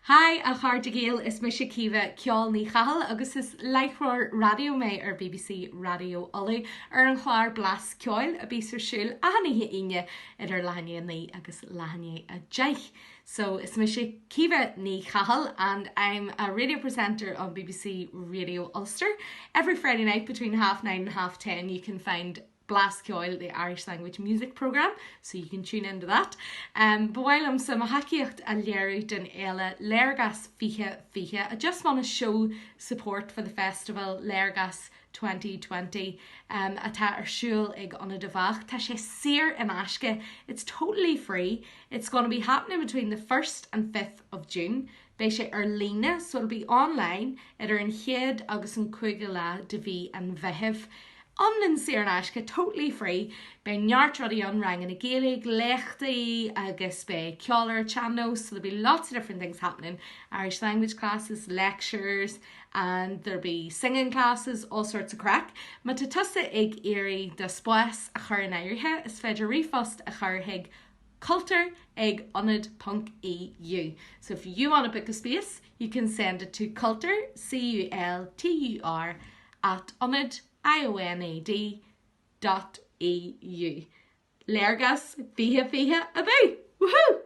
Hi, a chairde Gael, is mise Caoimhe Ceol Ní Chathail agus is láithreoir raidió mé ar bbc Raidió Uladh ar an chlár Blas Ceoil a bíos ar siúl achan oíche Aoine idir leath i ndiaidh a 9 agus leath i ndiaidh a 10. So is mise Caoimhe Ní Chathail and I'm a radio presenter on bbc Radio Ulster. Every Friday night between half nine and half ten you can find Blas Ceoil, the Irish language music programme, so you can tune in to that. Um, ba mhaith liomsa mo thacaíocht a léiriú don fhéile Léargas 2020. I just want to show support for the festival Léargas 2020 um, atá ar siúl ag Ionad an Bhác. Tá sé saor in aisce. It's totally free. It's going to be happening between the 1st and 5th of June. Beidh sé ar líne, so it'll be online, idir an chéad agus an cúigiú lá de mhí an Mheithimh. Iomlán saor in aisce, totally free. Beidh neart rudaí ann, ranganna Gaeilge, léachtaí agus beidh ceol ar an tsean-nós, so there'll be lots of different things happening, Irish language classes, lectures and there'll be singing classes, all sorts of craic. Má tá tusa ag iarraidh do spás a chur in áirithe, is féidir ríomhphost a chur chuig cultúr ag ionad ponc EU. So if you want to book a space, you can send it to cultur, C-U-L-T-U-R, at ionad, I-O-N-A-D, dot EU. Léargas 2020 abú! Woohoo!